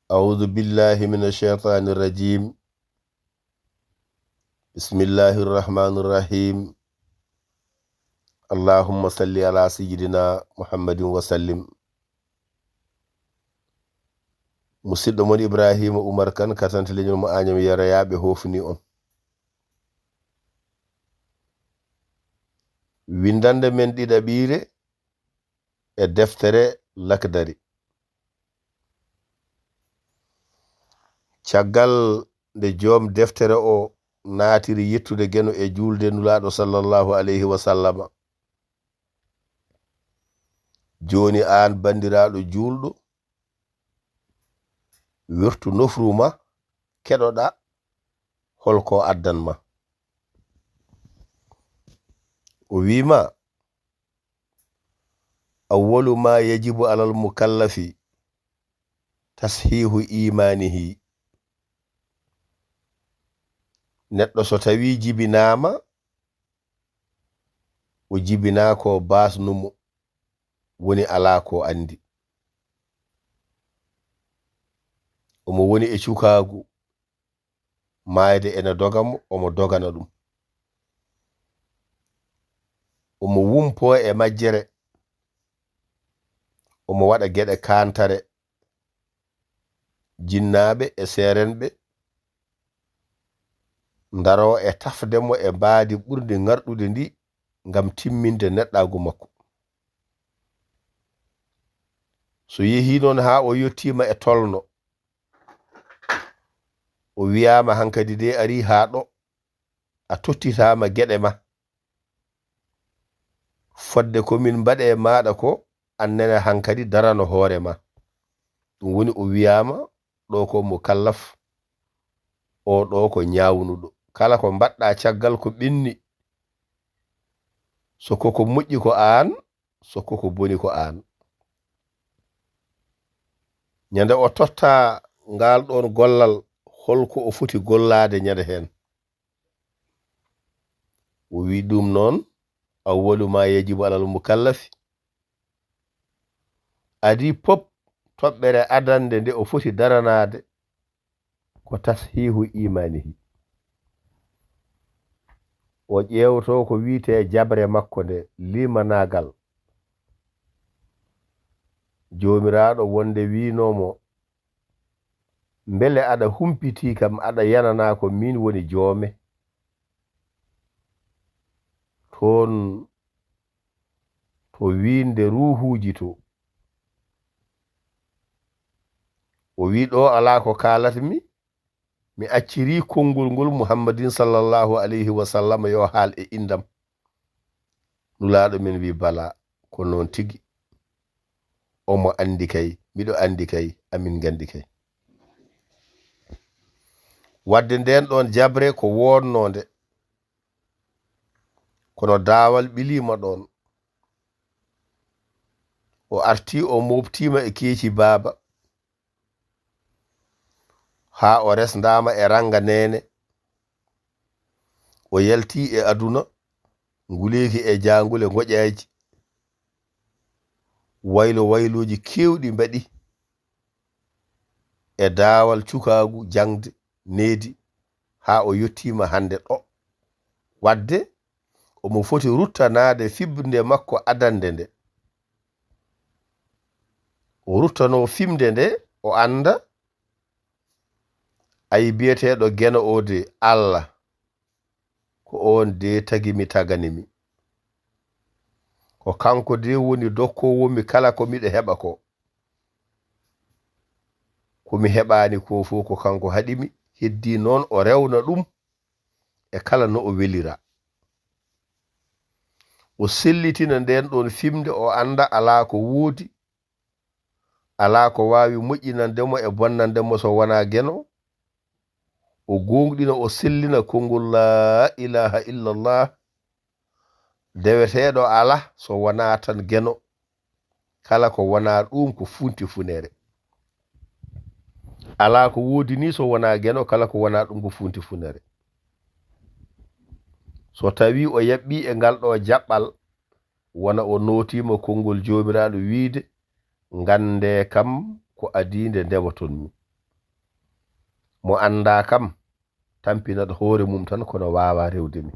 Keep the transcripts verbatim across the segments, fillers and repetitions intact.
أعوذ بالله من الشيطان الرجيم. بسم الله الرحمن الرحيم. اللهم صل على سيدنا محمد وسلم. Musidɗo mon Ibrahima Umar Kan, katante leñol mo Añam Yero, yaa ɓe hoofni on. Winndannde men ɗiɗaɓiire e deftere Lakdari. Caggal nde joom deftere o naatiri yettude Geno e juulde Nulaaɗo sallallahu alayhi wa sallama, jooni aan banndiraaɗo juulɗo, wertu nofru ma, keɗoɗa holko addan ma. O wiima, "Awwalu ma yajibu alal mukallafi tashihu imanihi." Neɗɗo so tawi jibinaama, o jibinaa ko baasnumo, woni alaa ko anndi. Omo woni e cukaagu, maayde ene doga mo, omo dogana ɗum. Omo wumpo e majjere, omo waɗa geɗe kaantare, jinnaaɓe e seerenɓe ndaroo e tafde mo e mbaadi ɓurndi ŋarɗude ndi ngam timminde neɗɗaagu makko. So yehii noon haa o yottiima e tolno, o wiyaama, "Hankadi de arii haa ɗo, a tottitaama geɗe ma. Fodde ko min mbaɗe e maaɗa ko, an nene hankadi darano hoore ma." Ɗum woni o wiyaama ɗo ko mukallaf, o ɗo ko ñaawnuɗo. Kala ko mbaɗɗa caggal ko ɓenni, so ko ko moƴƴi ko aan, so ko ko boni ko aan. Ñande o totta ngal ɗon gollal, holko o foti gollaade ñande heen? O wi ɗum noon, "Awwalu ma yajibu alal mukallafi." Adi pop, toɓɓere adannde nde o foti daranaade ko tashihu imanihi. O ƴeewto ko wiyetee jabre makko nde, limanaagal. Joomiraaɗo wonde wiinoo mo, "Mbele aɗa humpitii kam, aɗa yananaa ko miin woni joome?" Toon to wiinde ruuhuuji to. O wi, "Ɗo alaa ko kaalatmi, mi accirii konngol ngol Muhammadin sallallahu alayhi wa sallam yo haal e inndam." Nulaaɗo men wi, "Bala, ko noon tigi. Omo anndi kay, miɗo anndi kay, amin nganndi kay." Wadde ndeen ɗoon jabre ko woodnoonde, kono daawal ɓiliima ɗoon. O artii, o mooɓtiima e keeci baaba, haa o resndaama e rannga neene. O yaltii e aduna, nguleeki e jaangule ngoƴaaji. Waylo waylooji keewɗi mbaɗi e daawal cukaagu jaŋde needi, haa o yottiima hannde ɗo. Wadde omo foti ruttanaade fiɓnde makko adannde nde. O ruttanoo fiɓnde nde, o annda, ay biyeteeɗo Geno o de, Alla, ko oon de tagi mi, tagani mi. Ko kanko de woni dokkoowo mi kala ko miɗo heɓa ko. Ko mi heɓaani ko fof ko kanko haɗi mi, heddii noon o rewna ɗum e kala no o welira. O sellitina ndeen ɗoon fiɓnde, o annda alaa ko woodi, alaa ko waawi moƴƴinande mo e bonnande mo so wonaa Geno. O goongɗina, o sellina konngol laa ilaaha illallah, deweteeɗo alaa so wonaa tan Geno. Kala ko wonaa ɗuum ko funti funere. Alaa ko woodi ni so wonaa Geno, kala ko wonaa ɗum ko funti funere. So tawii o yaɓɓii e ngal ɗo jaɓɓal, wona o nootiima konngol Joomiraaɗo wiyde, "Nganndee kam ko adii nde ndewoton-mi." Mo anndaa kam, tampinat hoore mum tan, kono waawaa rewde mi.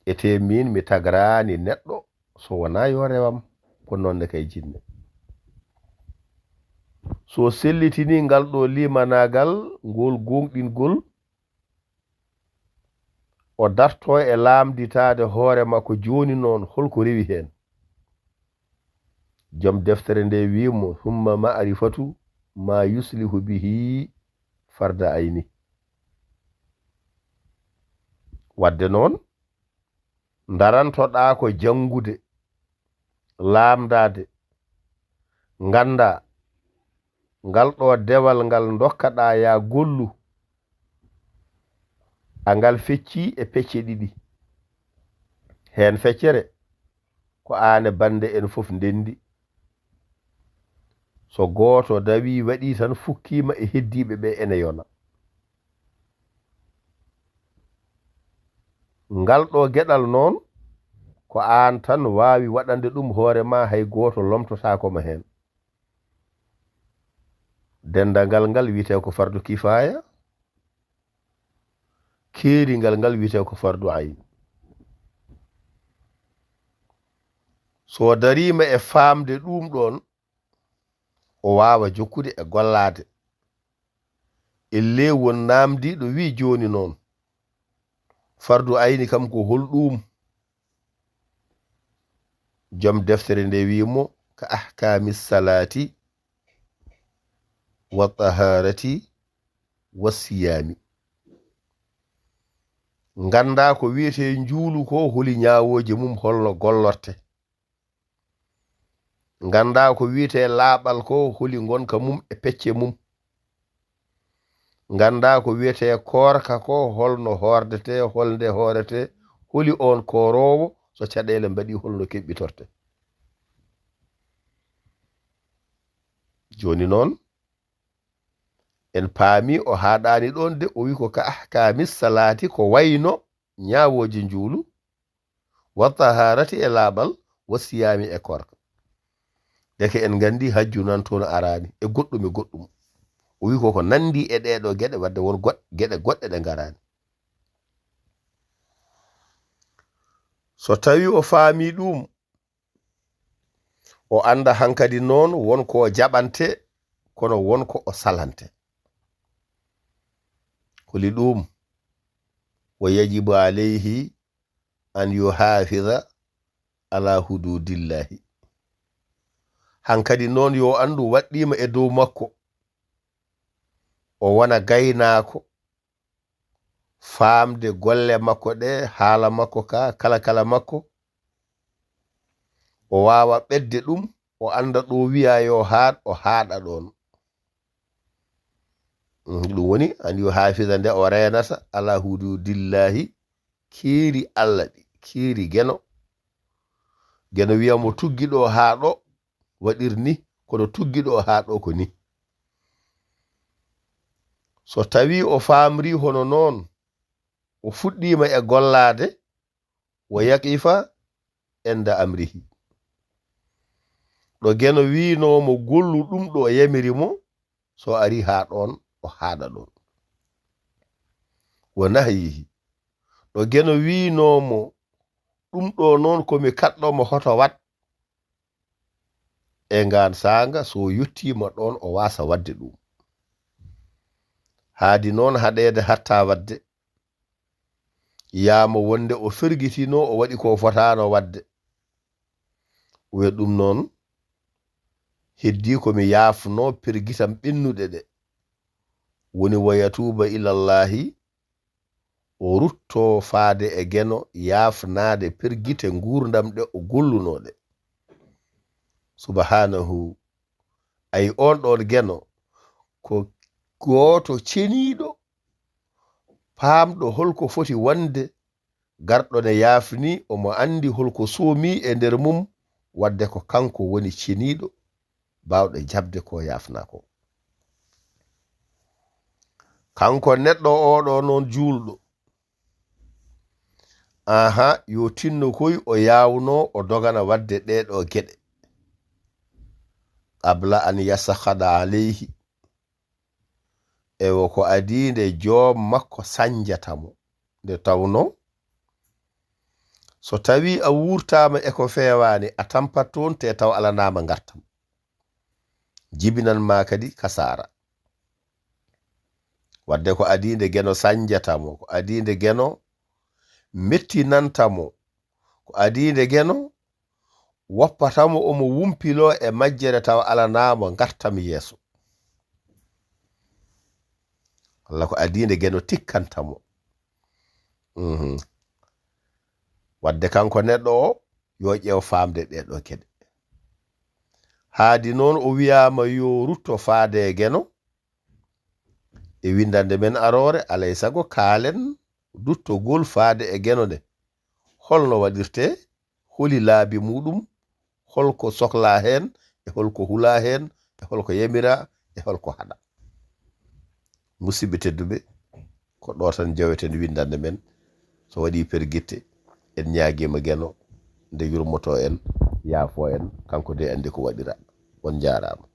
Etee miin mi tagraani neɗɗo so wonaa yo rewam, ko noon ne kay jinne. So sellitinii ngal ɗo limanaagal, ngol goongɗingol, o dartoo e laamnditaade hoore makko jooni noon, holko rewi heen? Joom deftere nde wiyi mo, "Summa ma'rifatu ma yuslihu bihi farda ayni." Wadde noon, ndarantoɗaa ko janngude, laamndaade, nganndaa ngal ɗo dewal ngal ndokkaɗaa yaa gollu, a ngal feccii e pecce ɗiɗi. Heen feccere ko aan e bannde en fof ndenndi. So gooto dawii waɗii tan, fukkiima e heddiiɓe ɓe ene yona. Ngal ɗo geɗal noon, ko aan tan waawi waɗande ɗum hoore ma, hay gooto lomtotaako ma heen. Denndangal ngal wiyetee ko fardu kifaaya, keeringal ngal wiyetee ko fardu ayn. So dariima e faamde ɗum ɗoon, o waawa jokkude e gollaade. Ellee won naamndiiɗo wiyi jooni noon, fardu ayni kam ko hol ɗuum? Joom deftere nde wiyi mo, "Ka ahkaami salaati wa tahaarati wa siyaami." Nganndaa ko wiyetee njuulu ko, holi ñaawooje mum, holno gollorte. Nganndaa ko wiyetee laaɓal ko, holi ngonka mum e pecce mum. Nganndaa ko wiyetee koorka ko, holno hoordetee, holnde hooretee, holi oon kooroowo, so caɗeele mbaɗii, holno keɓɓitortee. Jooni noon, en paami o haaɗaani ɗoon de, o wi ko ka ahkaami salaati, ko wayno ñaawooje njuulu, wa tahaarati e laaɓal, wa siyaami e koorka. Ndeke en nganndi hajju nan toon araani, e goɗɗum e goɗɗum. O wi ko ko nanndi e ɗee ɗoo geɗe, wadde won goɗ-, geɗe goɗɗe ɗe ngaraani. So tawii o faamii ɗuum, o annda hankadi noon won ko o jaɓante, kono won ko o salante. Holi ɗuum? Wa yajibu alayhi an yuhafida ala hududillahi. Hankadi noon yo anndu waɗɗiima e dow makko, o wona gaynaako, faamde golle makko ɗe, haala makko ka, kala kala makko, o waawa ɓetde ɗum, o annda ɗo wiya yo haaɗ, o haaɗa ɗoon. Mm, ɗum woni, an yuhafida nde o reenata, ala hududillahi, keeri Allah ɗi, keeri Geno. Geno wiya mo tuggi ɗo haa ɗo, waɗir ni, kono tuggi ɗo haa ɗo ko ni. So tawii o faamri hono noon, o fuɗɗiima e gollaade, wa yaqifa enda amrihi. Ɗo Geno wiinoo mo gollu ɗum ɗo o yamiri mo, so ari haa ɗoon, o haaɗa ɗoon. Wa nahyihi. Ɗo Geno wiinoo mo ɗum ɗo noon ko mi kaɗɗo mo hoto waɗ. E ngaan saanga, so yottiima ɗoon, o waasa waɗde ɗum. Haadi noon haɗeede hatta waɗde. Yaamo wonde o fergitinoo, o waɗi ko fotaano waɗde. Wiya ɗum noon, heddii ko mi yaafnoo pergitam ɓennuɗe ɗe. Woni wa yatuuba ilallaahi, o ruttoo faade e Geno, yaafnaade pergite nguurndam ɗe o gollunoo ɗe. Subhaanahu, ay oon ɗoon Geno, ko gooto ceniiɗo, paamɗo holko foti wonde, garɗo ne yaafni, omo anndi holko soomi e nder mum, wadde ko kanko woni ceniiɗo, baawɗo jaɓde ko yaafna ko. Kanko neɗɗo oɗo noon juulɗo, aha, yo tinno koy o yaawno o dogana waɗde ɗee ɗoo geɗe. Qabla an yaskhada alayhi, Ewo ko adii nde joom makko sañjata mo. Nde tawnoo so tawii a wuurtaama e ko feewaani, a tampat toon te taw alanaama ngartam. Jibinan ma kadi kasaara. Wadde ko adii nde Geno sañjata mo, ko adii nde Geno mettinanta mo, ko adii nde Geno woppata mo omo wumpiloo e majjere tawa alanaa mo ngartam yeeso. Walla ko adii nde Geno tikkanta mo. Mhm. Wadde kanko neɗɗo o, yo ƴeew faamde ɗee ɗoo geɗe. Haadi noon o wiyaama yo rutto faade e Geno. E winndannde men aroore, alay sago kaalen duttogol faade e Geno nde. Holno waɗirtee? Holi laabi muuɗum? Holko soklaa heen? E holko hulaa heen? E holko yamiraa? E holko haɗaa? Musidɓe tedduɓe, ko ɗo tan joweten winndannde men. So waɗii pergitte, en ñaagiima Geno nde yurmotoo en, yaafoo en, kanko de anndi ko waɗira. On njaaraama.